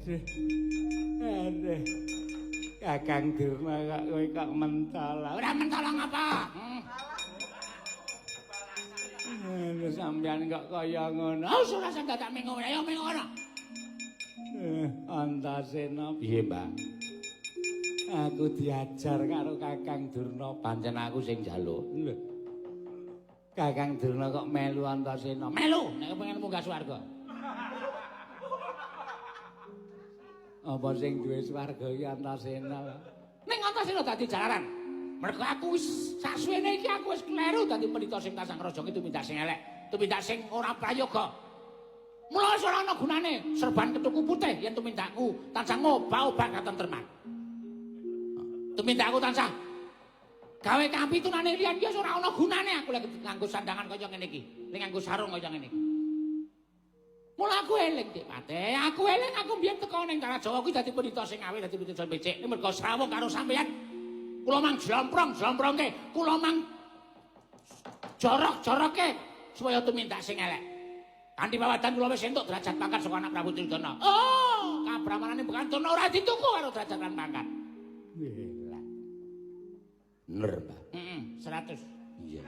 Aduh. Aduh. Kakang Durna kok kowe kok mentol. Ora mentol ngapa? Aduh, sampean kok kaya ngono. Oh, ora usah dadak mengo, ayo mengo kono. Antasena piye, Mbah? Aku diajar karo Kakang Durna, pancen aku sing njaluk. Lho. Kakang Durna kok melu Antasena? Melu, nek pengen munggah swarga. Apa sing duwe swarga iki Antasena? Ning Antasena dadi jalaran. Mergo aku wis sasuwene iki aku wis kleru dadi pendhita sing tansah ngraja ki tumindak sing elek, tumindak sing ora prayoga. Mula wis ora ana gunane serban kethuku putih yen tumindakku tansah ngobah-obah katentreman. Tumindakku tansah gawe kapitunane liyan ki wis ora ana gunane aku lagi nganggo sandangan kaya ngene iki, ning nganggo sarung kaya ngene iki. Mula aku eling, Dik Pate. Aku eling aku mbiyen teko ning Tanah Jawa kuwi dadi pendhita sing aweh, dadi pendhita becik. Mergo srawung karo sampeyan. Kula mang jlomprong-jlomprongke, kula mang jorok-jorokke supaya tumindak sing elek. Kanthi pawadan kula wis entuk derajat pangkat saka anak Prabu Duryudana. Oh, kabramanane Bekantono ora dituku karo derajat lan pangkat. Bener, Mbah. Heeh, 100. Iya.